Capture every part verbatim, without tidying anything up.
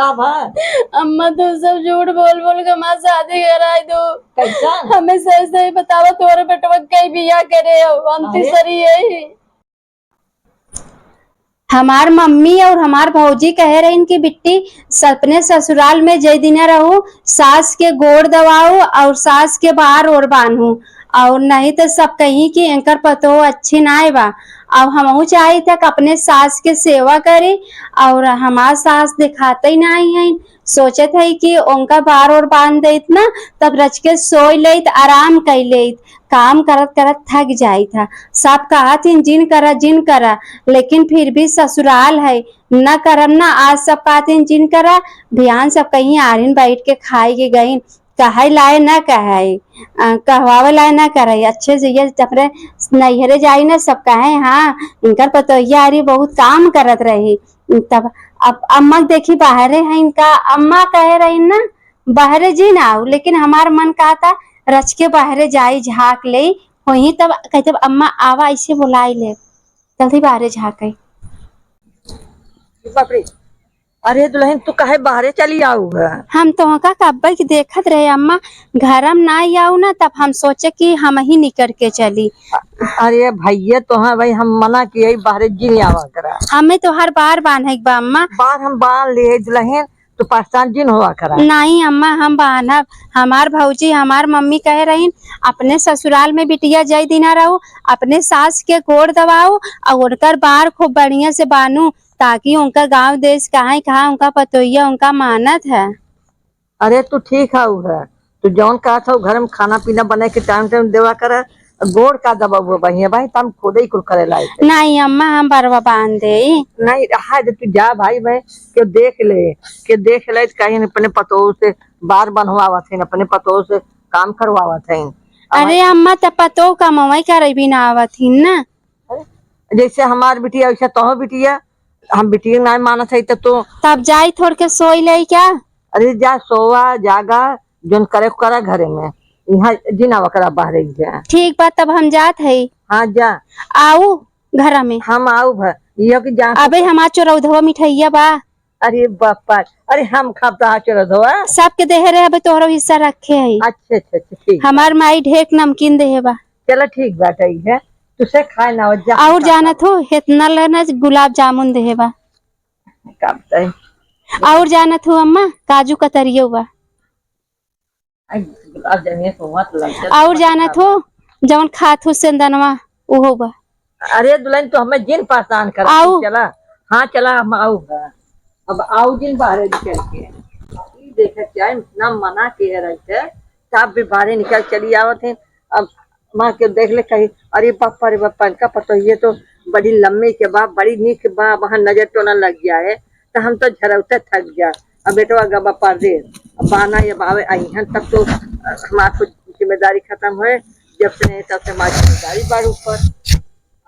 का भा? अम्मा, तू सब झूठ बोल बोल के हमार शादी कराई दो। कैसा? हमें सही सही बतावा, तोरे बेटवा के बियाह करे हो, हम अरे। तीसरी यही। हमार मम्मी और हमार भौजी कहे रहिन कि बिट्टी, अपने ससुराल में जय दिना रहू, सास के गोड़ दबाऊ और सास के बार ओर बांधू, और नहीं तो सब कही कि एंकर पतोह अच्छी नाय बा। और हमहू चाहित है कि अपने सास के सेवा करी, और हमार सास दिखाते ही नाय है। सोचत है कि उनका बार ओर बांध देत ना, तब रच के सोई लेत, आराम कर लेत। काम करत करत थक जाइत है। सब कहत हिन, "जिन करा, जिन करा," लेकिन फिर भी ससुराल है, न करम ना। आज सब कहत हिन, "जिन करा," बिहान सब कहीं आरिन बैठ के खाए के गइन, कहै लाए न कहै, अ, कहवावे लाए न कहै। अच्छे से ये अपने नैहरे जाई ना, सब कहै, "हाँ, इनकर पतोहिया आरी बहुत काम करत रही।" तब अब अम्मा देखी बाहरे है इनका, अम्मा कहे रही ना, "बाहरे जी ना आऊ," लेकिन हमार मन कहता रच के बाहरे जाई, झाँक ले, वहीं तब कहते, "अम्मा आवा," ऐसे बुलाई ले। जल्दी बाहरे झाँके। बाप रे, अरे दुल्हन, तू काहे बाहरे चली आऊ है? हम तोहका कब्बे की देखत रहे अम्मा, घरम ना आऊ ना, तब हम सोचे कि हम ही निकर के चली। अरे भैया, तोहा भाई हम मना किए, बाहरे जिन आवा करा। हमें तोहार बार बांधे के बा अम्मा। बार हम बांध लिए दुल्हन, तू परेशान जिन हुआ करा। नहीं अम्मा, हम बांधब। हमार भौजी, हमार मम्मी कहे रहीन, "अपने ससुराल में बिटिया जय दिना रहू, अपने सास के गोड़ दबाऊ और उनकर बार खूब बढ़िया से बानू, ताकि उनका गाँव देश कहाँ कहाँ उनका पतोहिया उनका मानत है।" अरे तू ठीक हऊ है, तू जौन कहत हऊ घर में खाना पीना बने के टाइम टाइम देवा कर, गोड़ का दबाऊ है बहिया भाई, त हम खुदे ही कुल करे लायक है। नहीं अम्मा, हम बरवा बांध दे। नहीं, हाय दे, तू जा भाई भाई, केहू देख ले, केहू देख ले त कहीं अपने पतोह से बार बनवावत हैं, अपने पतोह से काम करवावत हैं। अरे अम्मा, त पतोह कमवाई करे भी ना आवत हिन ना। जैसे हमार बिटिया वैसे तोह बिटिया, हम बिटिया ना मानत है त तू। तब जाई थोड़ के सोई ले क्या? अरे जा सोवा जागा, जौन करे को करा घरे में, यहाँ जिन आवा करा बाहरे ही जा। ठीक बा, तब हम जात है। हाँ जा। आऊ घरा में। हम आऊ भ-, इहो कि जा। अबे हमार चोरौधवा मिठाइया बा। अरे बापा, अरे हम खाब तो चोरौधवा। सबके देहे रहे, अबे तोहरो हिस्सा रखे है। अच्छा, अच्छा, अच्छा, ठीक बा। हमार माई ढेर नमकीन देहे बा। चला ठीक बात है, तुसे खाए ना हो जा। और जानत हो, इतना लेना गुलाब जामुन देहे बा। का बताई? और जानत हो अम्मा, काजू कतरियो बा। आई, गुलाब जामुन तो मत लग, चल, और मत जानत खा। हो, जवन खात हो सेंदनवा, उहो बा। अरे दुल्हन, तो हमें जिन परेशान कर, आऊ। चला, हाँ चला, हम आऊ बा। अब आऊ जिन बाहरे निकल के। ई देखे क्या, इतना मना के है रहते, तब भी बाहरे निकल चली आवत है। अब माँ के देख ले कही, "अरे बापा रे बापा, इनका पतोहिए तो बड़ी लम्बी के बा, बड़ी नीक बा, वहाँ नजर टोना लग गया है।" तो हम तो झरौते थक जा। अब बेटवा गबा परदेस, अब बाना ये बावे अइहन, तब तो, अ, हमार तो जिम्मेदारी खत्म होए, जब से नहीं तब से हमारी जिम्मेदारी बढ़ ऊपर।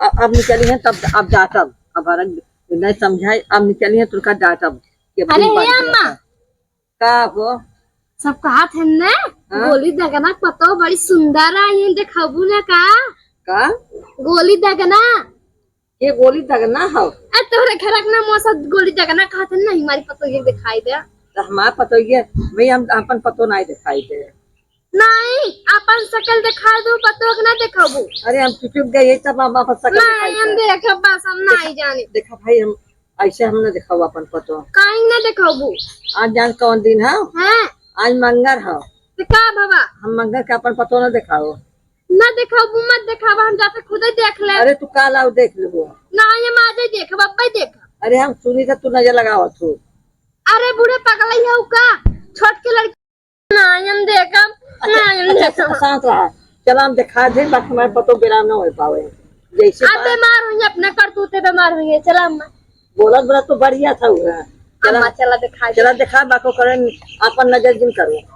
अ-, अब निकली हैं तब अब डांटब, अब हरक नहीं समझाए, अब निकली हैं तुमका डांटब कि अरे हे अम्मा, का हो? सब कहत हन ने, हाँ? गोली दगना पतो बड़ी सुंदर आई है, देखबू ना का? का? गोली दगना। ये गोली दगना हो? ए, तोहरे घर के नाम मौसा गोली दगना कहत हन, नहीं हमारी पतो ये दिखाई दे। तो हमार पतो ये, भाई हम अपन पतो नहीं दिखाई दे। नहीं, अपन शकल दिखा दो, पतो के ना दिखाबू। अरे हम चुप चुप गए, ये सब हम अपन शकल नहीं, दिखाई हम दे। देखब बस, हम नहीं जाने। देखा भाई, हम ऐसे हम ना दिखाओ अपन पतो। काहे ना दिखाबू? आज जान कौन दिन है? हाँ। आज मंगर है। तो का बाबा? हम मंगर के अपन पतो ना दिखाओ। ना दिखाबू, मत दिखाबा, हम जाके खुदे देख ले। अरे तू काल आओ देख लेबो। ना, ये हम आजे देखब, अब्बे देखब। अरे हम सुनी था तू नजर लगावत हो। अरे बूढ़े पगला ही हो का? छोट के लड़की ना, हम देखब, अच्छा, ना, हम अच्छा, देखब। शांत रहा। चला हम दिखा दे, बाकी हमारे पतो बेराम ना हो पावे। जैसे अब बात बीमार हुई है, अपना करतूते बीमार हुई है। चला अम्मा। बोलत बोलत तो बढ़िया था हुआ। चला, अम्मा, चला दिखा दे। चला दिखा, बाको करन अपन नजर जिन करो।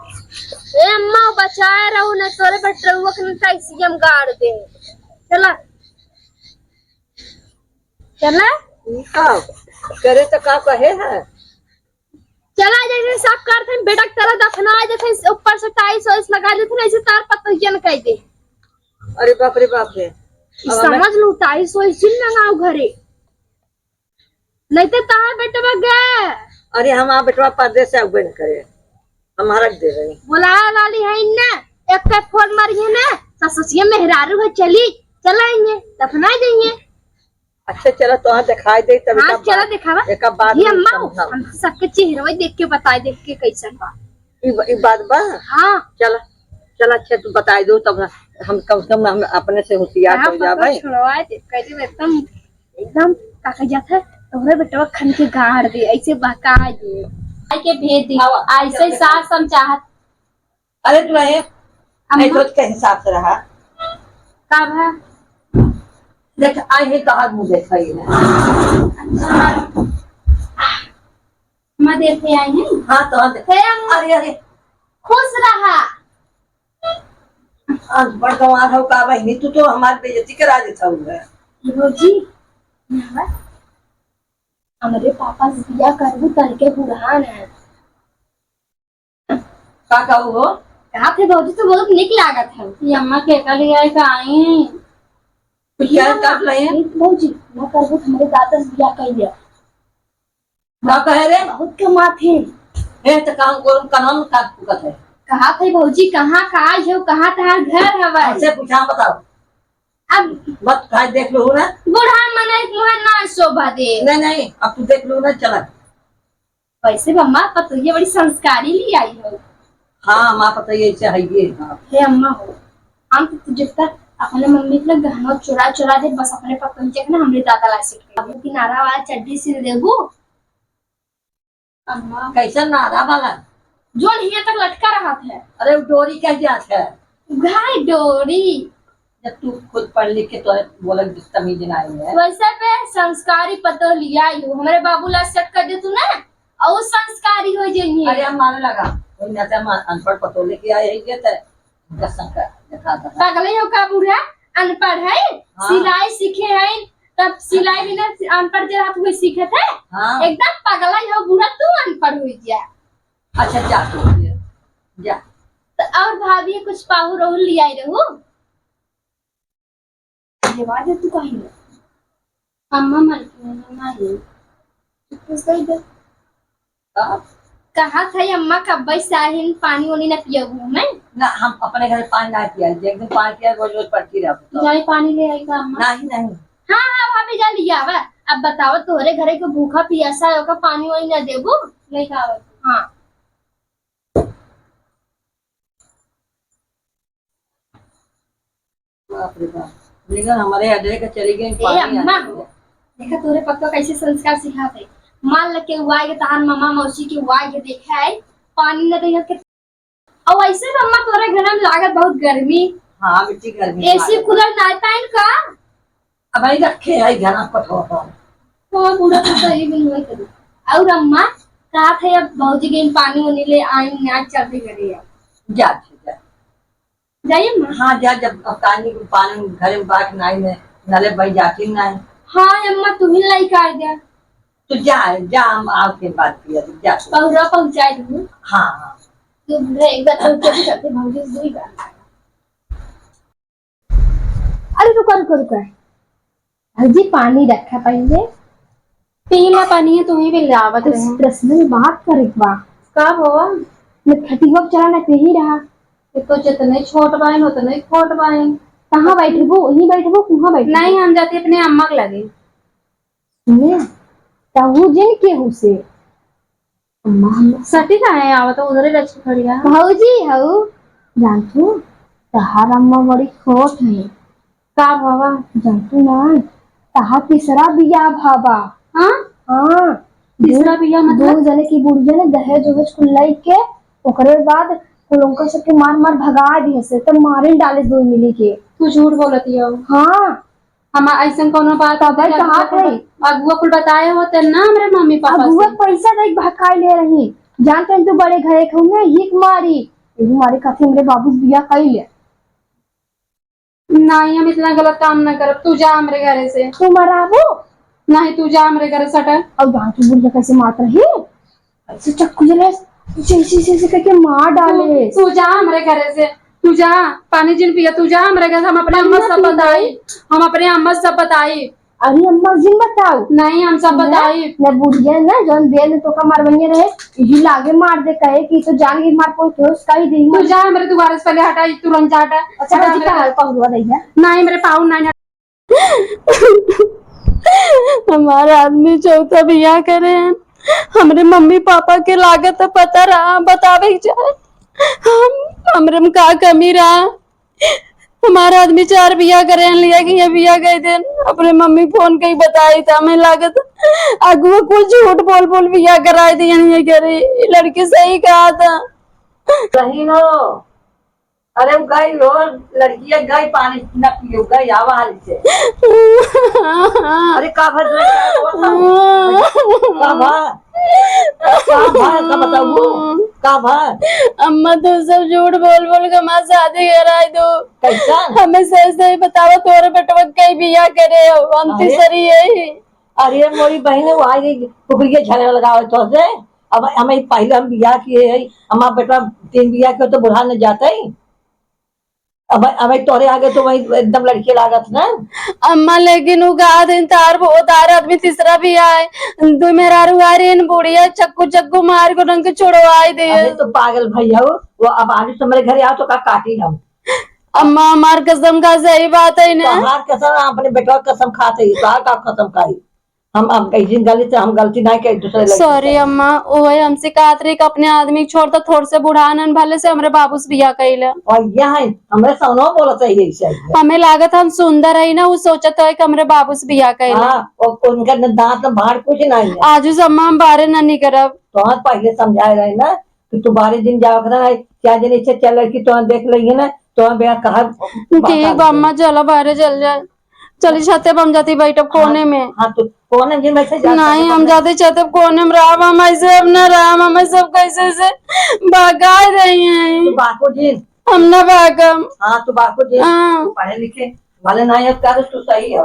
ए अम्मा, बचाए रहू, नहीं तोरे बेटरुआ के न टैक्सी हम गाड़ दे। चला। चला। ई का करे तो का कहे है? चला, जैसे सब करते हैं, बेटा के तरह दफना, जैसे ऊपर से टाइल्स वाइल्स लगा देते हैं, ऐसे तार पतोहियन कह दे। अरे बाप रे बाप रे। ई अब हमें समझ लो, टाइल्स वाइल्स जिन लगाओ घरे। नहीं तो तार बेटवा गए। अरे, हमार बेटवा परदेस से अउबे न करे, हम हरक दे रही। बोला लाली है इन्ना, एक का फोन मारिए ना, ससुसिया मेहरारू है, चली, चलाएंगे, दफना जाइए। अच्छा, चला, तोहार देखाई दे, तब हाँ, एक बात, चला देखावा। एक बात ये हम अम्मा, समझाओ। हम सबके चेहरवा देख के बताई, देख के कैसन बा। ई ब-, ई बात बा? हाँ। चला, चला, अच्छा, तू बताई दो, तब हम कम से कम हम अपने से होशियार हाँ, हो जाबे। पता छोड़वा दे, कैसे एकदम, एकदम का कह जात है, तोहरे बेटवा खन के गाड़ दे, ऐसे बहका दे। आई के भेज दी, आवा, ऐसे चल, सास हम चाहत अरे तू रहे, अम्मा। ऐ सोच के हिसाब से रहा। का भा? देख, आई है तोहार मुँह देख, आई है। अच्छा। अम्मा देखे आई हैं? हाँ, तो देख। हे अम्मा। अरे, अरे। खुश रहा। अनपढ़ गंवार हो का बहिनी, तू तो हमार बेइज्जती करा देत हऊ है। भौजी, हमरे पापा से बियाह करबू, तनके बुढ़ान है। का कहू हो? कहा थे भौजी, तो बहुत निक लागत है। ये अम्मा के का लिया है का आई? तो क्या कर ले? भौजी, ना करबो तो हमरे दादा से बियाह कर लिया। का कहे रे? बहुत कमात है। ए, तो काम को कनाम का फुकत है। कहा थे भौजी, कहाँ का आई हो, कहाँ तहार घर हवा? हमसे पूछा बताओ। अब मत खाए, देख लो ना। बूढ़ा मनई मुँह ना शोभा दे। नहीं, नहीं, अब तू देख लो ना, चला। वैसे भी अम्मा, पतोहिया बड़ी संस्कारी ली आई हो। हाँ, अम्मा, पतोहिया ऐसे है ये, हाँ। हे अम्मा हो, हम तो तुझे तक अपने मम्मी के गहना चुरा चुरा दे, बस अपने पतोहिया के ना हमरे दादा ला सीख। अब किनारा वाला चड्डी सिल देबू। अम्मा। कैसन नारा वाला? जोन हियां तक लटका रहत है। अरे, वो डोरी कह जात है। घाय डोरी। जब तू खुद पढ़ लिख के तो बोलक तमीज ना आई है। वैसे पे संस्कारी पतोह लिया यू। हमरे बाबू ला set कर दे तू ना, और संस्कारी हो जाइए। अरे, हम माने लगा, कोई ना ते हम अनपढ़ पतोह लेके आए हैं, ये तो कसम का देखा था। पागल हो का बूढ़ा? अनपढ़ है? हाँ। सिलाई सीखे हैं, तब सिलाई बिना अनपढ़ जे रहत हुए सीखत है? हाँ। एकदम पागल है हो बूढ़ा, तू अनपढ़ हो गया। अच्छा, जा तू, जा। तो और भाभी कुछ पाहु रहू लियाई रहू? ये बात है, तू कहीं ना। अम्मा मर गई, अम्मा ही। कुछ दे दे। का? कहा था ये अम्मा कब्बे साहिन पानी वानी ना पियबू मैं? ना, हम अपने घर पानी ना पिया, एक दिन पानी पिया, रोज रोज पड़ती रहा। नहीं, पानी ले आई का अम्मा? नहीं, नहीं। हाँ, हाँ, भाभी जा लिया आवा। अब बताओ, तोहरे घरे के भूखा पियासा है, ओका पानी वानी ना देबू? नहीं खावत। हाँ। बाप रे बाप, लेकिन हमारे अड्डे का चली गई, ए पानी आ अम्मा, गया। देखा तोरे पप्पा कैसे संस्कार सिखाते। मान ल के उ आए, तहार मामा मौसी के उ आए, देखा है, पानी न दे के। और वैसे भी अम्मा तोरे घर में लागत बहुत गर्मी। हाँ बेटी, गर्मी एसी लागत। कूलर ना पाइन का? अब आई रखे है घर में पठवा पर। तो बूढ़ा तो सही भी नहीं करी। और अम्मा कहा थे अब भौजी के पानी उनी ले आई, आज चल रही करी है। जा, जा। जाइए अम्मा। हाँ, जा, जब अब पानी, पानी घर में बात नहीं है, नले भाई जाती नहीं। हाँ, अम्मा, तू ही लाई कर जा। तो जा, जा, हम आओ के बात किया, जा। पहुरा पहुँचाई दूँ। हाँ, हाँ। तू बूढ़ा एक बार तो चल चलते भौजी से दुई बार। अरे रुका, रुका, रुका। भौजी, पानी रखा पहिले। पी ला पानी, है, तुम्हें भी लावत कुछ रहे। पर्सनल बात करे के बा। का बाबा? नटखटिया चला ना, कहीं रहा। ये तो जितने छोट बाइन, उतने खोट बाइन। कहाँ बैठबू? वहीं बैठबू, कहाँ बैठबू? नहीं, हम जाते अपने अम्मा के लगे। सुने, कहू जिन केहू से। अम्मा, अम्मा। सटी काहे आवत, उधरे रच के खड़ी रहा। भौजी हऊ, जानतू, तहार अम्मा बड़ी खोट है। का बाबा? जानतू ना, तहार तीसरा बियाह भाबा। हाँ? हाँ। तीसरा दो, बियाह मतलब? दो जने की बुढ़िया ने दहेज उहेज कुल लई के, ओकरे बाद कुल उनका सबके मार मार भगा दिए से, तब मारे डाले दो मिली के। तू झूठ बोलत हो। हाँ। हम अइसन कौनो बात तबे नहीं कहा करत थे। हई। अगुआ कुल बताए होते ना हमरे मम्मी पापा अगुआ से। पैसा दे के भकाई ले रही। जानते हैं तू बड़े घरे के हूँ ना, हिक मारी। यही मारे खातिर हमरे बाबू बियाह कई ले। नहीं, हम इतना गलत काम ना करब। तू जा हमरे घरे से। तू मराबू? नहीं, तू जा हमरे घरे से, हटा। अब जान तू बुढ़िया कैसे मारत रही? ऐसे चक्कू जले, ऐसे, ऐसे, ऐसे, ऐसे करके मार डाले। तू, तू जा हमरे घरे से, तू जा, पानी जिन पिया, तू जा हमरे घरे से, हम अपने अम्मा से सब बताई, हम अपने अम्मा से सब बताई। अरे अम्मा, जिन बताओ। नहीं, हम सब बताई। न बुढ़िया ना, जौन बेल में तोका मरवइया रहे, यही लागे मार दे, कहे कि तो जान के मार पहुंच के उसका ही दी तू मार। जा, हमरे दुआरे से पहले हटा, तुरंत जा हटा। अच्छा, हटा, जी, हमरे का हाल पहुंचवा दे है? नहीं, मेरे पाऊ नहीं हटा। हमार आदमी चौथा बियाह करे हैं, हमरे मम्मी पापा के लागत है पता रहा, बतावे के चाहे हम, हमरे में का कमी रहा। हमार आदमी चार बियाह करे हैं, लिया कि ये बियाह कइ देन, अपने मम्मी फोन कइ बताई था, हमें लागत अगुआ कुल झूठ बोल बोल बियाह कराए दिए हैं ये घरे। ये लड़की सही कहा था। सही हो। अरे गई हो, लड़किया गई, पानी न पियो, गई आवा हाली से। अरे का भर, का भर? का भर? का भर? का बताऊ? का भर? अम्मा, तू सब झूठ बोल बोल के हमार शादी कराई दो। कैसा? हमें सही सही बतावा, तोरे बेटवा कई बियाह करे हो, हम अरे। तीसरी यही। अरे मोरी बहन, वो आई कुकुर के झगड़ा लगावे तो से। अब हमें पहले हम बियाह किए है, हमार बेटवा तीन बियाह के तो बुढ़ा न जाते ही। अब, अब तोरे आगे तो वही एकदम लड़के लागत ना। अम्मा, लेकिन उ कहा दिन तार वो तार आदमी तीसरा भी आए, दो मेहरारू आ रही हैं, बुढ़िया चक्कू चक्कू मार के उनके छुड़वाई दे। अरे तो पागल भैया हो, वो अब आलू से मेरे घरे आओ तो का काटी हम। अम्मा, हमार कसम का सही बात है ना। तोहार कसम, अपने बेटवा कसम खाते ही, तोहार का कसम खाई? हम, हम कहीं गलती, हम गलती नहीं कही दूसरे लड़की सॉरी से। अम्मा, ओए हमसे कहत रही कि अपने आदमी के छोड़ तो थोड़ से बुढ़ानन भले से हमरे बाबू से बियाह कइले। और यह है, हमरे सामने बोलत है यही सही है। हमें लागत हम सुंदर है ना, वो सोचत है कि हमरे बाबू से बियाह कइले। हाँ, और उनका न दांत न भाड़ कुछ नहीं है। आजू से अम्मा हम बाहरे ना निकरब। तो हम पहले समझाए रहे ना कि तू बारह दिन जाओ ना, क्या जने इच्छा चल रही कि तो देख लेंगे ना, तो हम बेटा कहा ठीक बा अम्मा, चलो बाहरे चल जाए। चली छते पे हम जाती बैठब कोने में। हाँ, तो कोने में बैठे जा, नहीं, हम जाते छते पे कोने में रहब, हम ऐसे अब ना रहब, हम सब कैसे से भगाए रही हैं। तो बाको जी। हम ना भागम। हाँ, तो बाको जी। हाँ। पढ़े लिखे वाले ना, अब कर तू सही है।